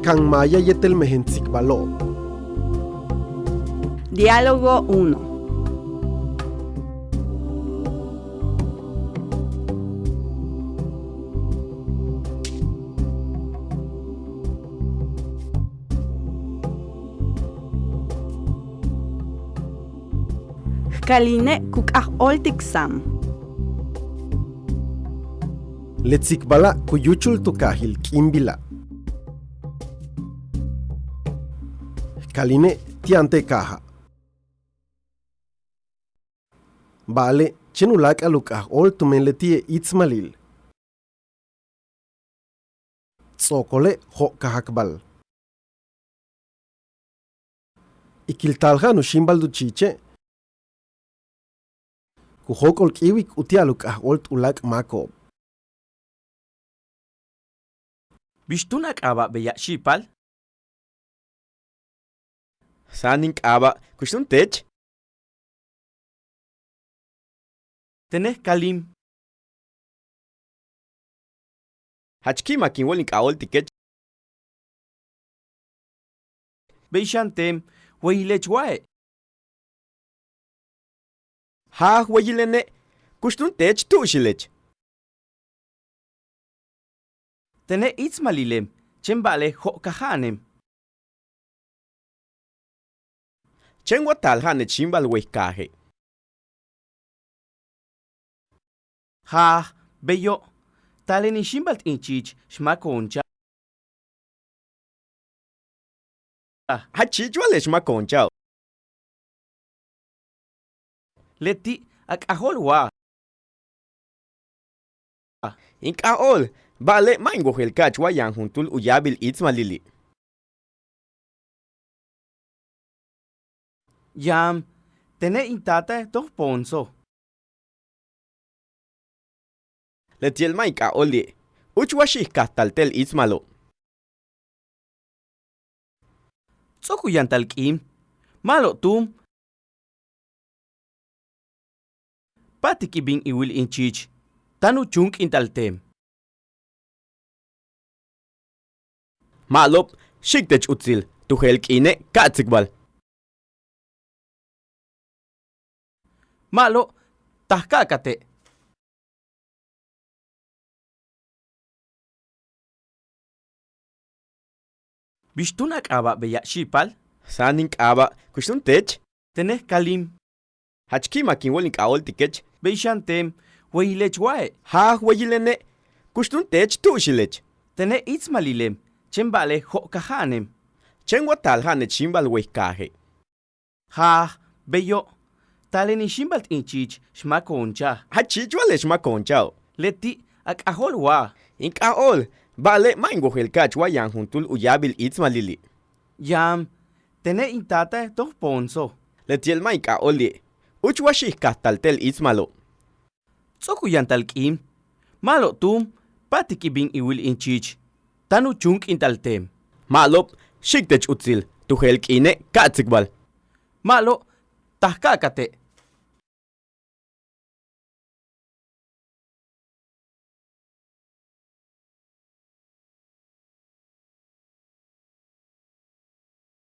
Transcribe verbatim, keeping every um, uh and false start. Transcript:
Kan maaya yéetel mejen tsikbalo'ob. Diálogo uno. Jkaline' ku k'aj óoltik sam. Le tsikbala' ku yúuchul tu kaajil k'iimbila'. Jkaline' ti' yaan te' kaaja'. Ba'ale' chéen u láak'al u k'aj óol tumen leti'e' íitsmalil. Ts'o'okole' jo'kajakbal. Ikil taalja'an u xíimbal u chi'iche', ku jóok'ol k'iiwik uti'al u k'aj óol tu láak' máako'ob. ¿Bix túun a k'aaba' beya' xi'ipal? Sáam in k'aaba', ¿kux túun teech? Tene' Jkalin. Jach ki'imak in wóol in k'aj óoltikech. Bey xan teem, wayilech wa'e'. Jaaj, wayilene', ¿kux túun teech tu'uxilech? Tene' íitsmalilem, chéen ba'ale' jo'kaja'anem. Chéen wa taalja'anech xíimbal way kaaje'. Jaaj, beyo', taalen in xíimbalt in chi'ich xmako'onchaj. Jach chi'ich wa'ale' xmako'onchaj. Leti' a k'aj óol wa. In k'aj óol, ba'ale' ma' in wojel ka'ach wa yaan juntúul u yáabil íitsmalili'. Yaan, tene' in taatae' toj poonso. Leti'e' ma' in k'aj óoli', úuch wa xi'ijkajtal te'el íitsmalo'. Ts'o'ok u yantal k'iin, ma'alob túun. Pa'atik in bin in wil in chi'ich, táan u chúunk'intal teem. Ma'alob, xi'ik tech utsil, tu jeel k'iine' ka' tsikbal. Ma'alob, taj ka'akate'. ¿Bix túun a k'aaba' beya' xi'ipal? Sáam in k'aaba', ¿kux túun teech? Tene' Jkalin. Jach ki'imak in wóol in k'aj óoltikech. Bey xan teem, wayilech wa'e'. Jaaj, wayilene', ¿kux túun teech tu'uxilech? Tene' íitsmalilem, chéen ba'ale' jo'kaja'anem. Chéen wa taalja'anech xíimbal way kaaje'. Jaaj, beyo', taalen in xíimbalt in chi'ich xmako'onchaj. Jach chi'ich wa'ale' xmako'onchaj. Leti' a k'aj óol wa. In k'aj óol, ba'ale' ma' in wojel ka'ach wa yaan juntúul u yáabil íitsmalili'. Yaan, tene' in taatae' toj poonso. Leti'e' ma' in k'aj óoli', úuch wa xi'ijkajtal te'el íitsmalo'. Ts'o'ok u yantal k'iin, ma'alob túun, pa'atik in bin in wil in chi'ich, táan u chúunk'intal teem. Ma'alob, xi'ik tech utsil, tu jeel k'iine' ka' tsikbal. Ma'alob, taj ka'akate'.